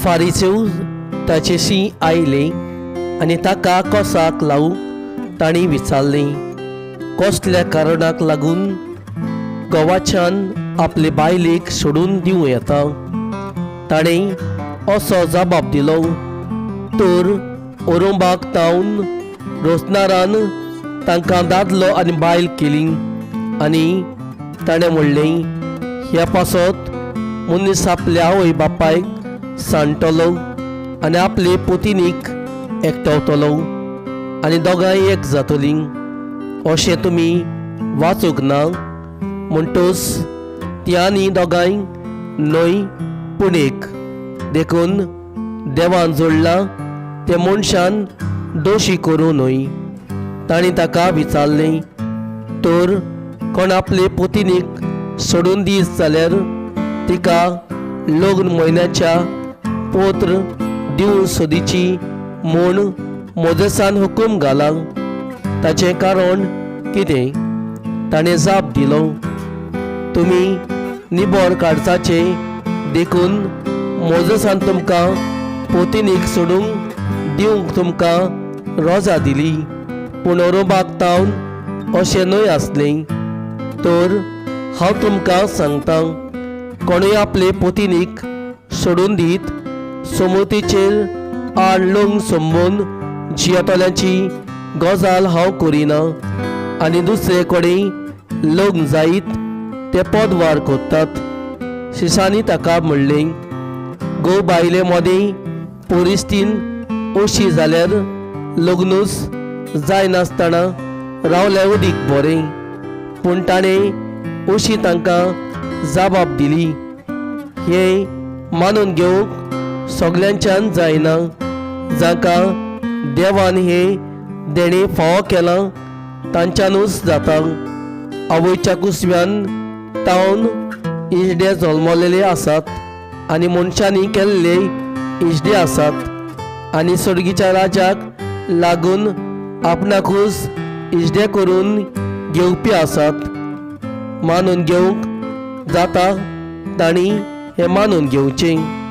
फारीसेव ताचेशी आयले आनी ताका कोसाक लावूंक तांणी विचारलें, कसल्या कारणाक लागून घोवाच्यान आपले बायलेक सोडून दिवं येता? ताणें असो जबाब दिलो, तर ओरोबाक तावन रोसनारान तांकां दादलो आनी बायल केली आनी ताणें म्हणलें, ह्या पासत मनीस आपल्या आवय बापायक सांडटलो आनी आपले पोतिनीक एकठावतलो आनी दोगांय एक जातलीं. अशें तुमी वाचूंक ना? म्हणटूच ती आनी दोगांय न्हय पूण एक. देखून देवान जोडलां तें मनशान दोशी करूं न्हय. तांणी ताका विचारलें, तर कोण आपले पोतिनीक सोडून दीस जाल्यार तिका लग्न म्हयन्याच्या पोत्र दिवन सोदीची म्हूण मोजेसान हुकूम घाला, ताचें कारण कितें? ताणें जाप दिलो, तुमी निबर काडचाचे देखून मोजेसान तुमकां पोतिनीक सोडूंक दिवंक तुमकां रोजा दिली, पूण ओरोबाक तावन अशें न्हय आसलें. तर हांव तुमकां सांगतां, कोणूय आपले पोतिनीक सोडून दीत सोमतीचेर आड लग्न संबोवन जियेतल्यांची गजाल हांव करिना आनी दुसरे कडेन लग्न जायत ते पदवार करतात. शिसांनी ताका म्हणलें, घोव बायले मदीं परिस्थिती अशी जाल्यार लग्नूच जायनासतना रावल्यार अदीक बरें. पूण ताणें अशी तांकां जबाब दिली, हें मानून घेवंक सगल्यांच्यान जायना. जांकां देवान हें देणें फावो केलां तांच्यानूच जाता. आवयच्या कुसव्यान तावन इजडे जल्मलेले आसात आनी मनशांनी केल्ले इजडे आसात आनी सर्गीच्या राजाक लागून आपणाकूच इजडे करून घेवपी आसात. मानून घेवंक जाता तांणी हें मानून घेवचें.